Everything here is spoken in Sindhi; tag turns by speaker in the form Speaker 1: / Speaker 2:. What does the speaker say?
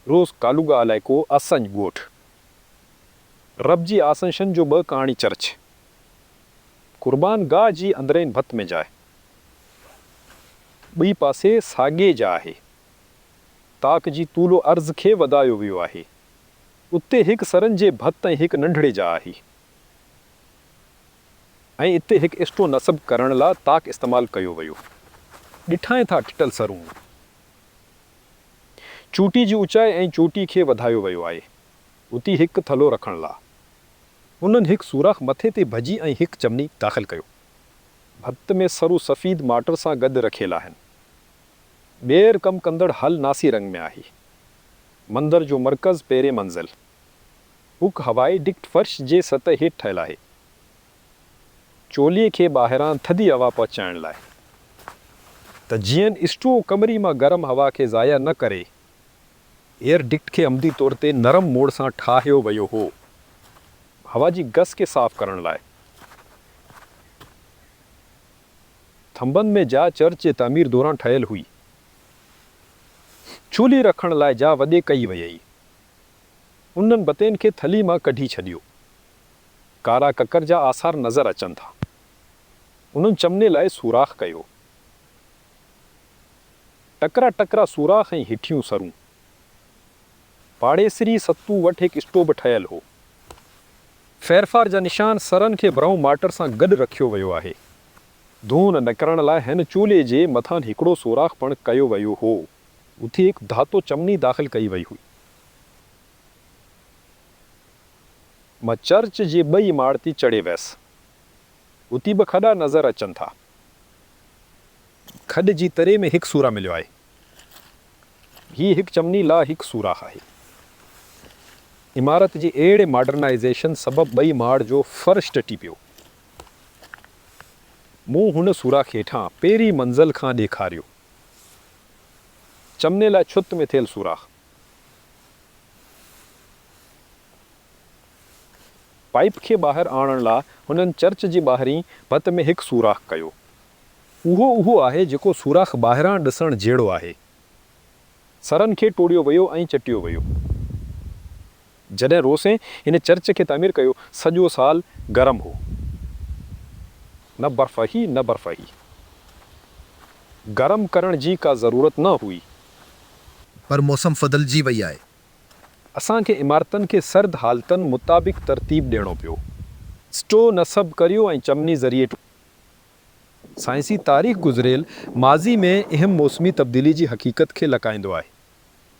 Speaker 1: روس ڪالوگا علائقو اسڃ ڳوٺ. رب جي آسنشن جو ٻه ڪهاڻي چرچ. قربان گاهه جي اندرين ڀت ۾ جاء. ٻئي پاسي ساڳي جاء آهي. طاق جي طول و عرض کي وڌايو ويو آهي. اتي هڪ سرن جي ڀت ۽ هڪ ننڍڙي جاء آهي. ۽ اتي هڪ اسٽو نصب ڪرڻ لا طاق استعمال ڪيو ويو. ڏٺائين ٿا ٽٽل سرون. چوٽي جي اوچائي ۽ چوٽي کي وڌايو ويو آهي. اتي هڪ ٿلهو رکڻ لا. انهن هڪ سوراخ مٿي تي ڀجي ۽ هڪ چمني داخل ڪيو. ڀت ۾ سرون سفيد مارٽر سان گڏ رکيل آهن. ٻيھر ڪم ڪندڙ ھل ناسي رنگ ۾ آھي. مندر جو مرڪز پهرين منزل. ھڪ ھوائي ڊڪٽ فرش جي سطح ھيٺ ٺهيل آهي، چولي کي ٻاهران ٿڌي هوا پهچائڻ لاء. ته جيئن اسٽوو ڪمري مان گرم هوا کي ضايع نه ڪري. ايئر ڊڪٽ کي عمدي طور تي نرم موڙ سان ٺاهيو ويو هو، هوا جي گس کي صاف ڪرڻ لاء. ٿنڀن ۾ جاء چرچ جي تعمير دوران ٺهيل هئي. چولي رکڻ لاء جاء وڏي ڪئي ويئي. انهن بتين کي ٿلهي مان ڪڍي ڇڏيو. ڪارا ڪڪر جا آثار نظر اچن ٿا. انهن چمني لاء سوراخ ڪيو. ٽڪرا ٽڪرا سوراخ ۽ هيٺيون سرون. پاڙيسري ستو وٽ هڪ اسٽو به ٺهيل هو. ڦيرڦار جا نشان سرن کي برائون مارٽر سان گڏ رکيو ويو آهي. دونهون نڪرڻ لاء هن چولي جي مٿان هڪڙو سوراخ پڻ ڪيو ويو هو. اٿي هڪ ڌاتو چمني داخل ڪئي وئي هئي. مان چرچ جي ٻئي ماڙ تي چڙهي ويس. اتي به کڏا نظر اچن ٿا. کڏ جي تري ۾ هڪ سورا مليو آهي. هي هڪ چمني لا هڪ سوراخ آهي. عمارت جي اهڙي ماڊرنائيزيشن سبب ٻئي ماڙ جو فرش ٽٽي پيو. مون هن سوراخ هيٺان پهرين منزل کان ڏيکاريو. چمني لاء ڇت ۾ ٿيل سوراخ. پائيپ کي ٻاهر آڻڻ لا هنن چرچ جي ٻاهرين ڀت ۾ هڪ سوراخ ڪيو. اهو اهو آهي جيڪو سوراخ ٻاهران ڏسڻ جهڙو آهي. سرن کي ٽوڙيو ويو ۽ چٽيو ويو. جڏهن روسين هن چرچ کي تعمير ڪيو، سڄو سال گرم هو. نه برف هئي نه برف هئي. گرم ڪرڻ جي ڪا ضرورت نه هئي.
Speaker 2: پر موسم بدلجي وئي آهي.
Speaker 1: اسان کي عمارتن کي سرد حالتن مطابق ترتيب ڏيڻو پيو. اسٽو نصب ڪريو ۽ چمني ذريعي سائنسي تاريخ گذريل ماضي ۾ اهم موسمي تبديلي جي حقيقت کي لڪائيندو آهي.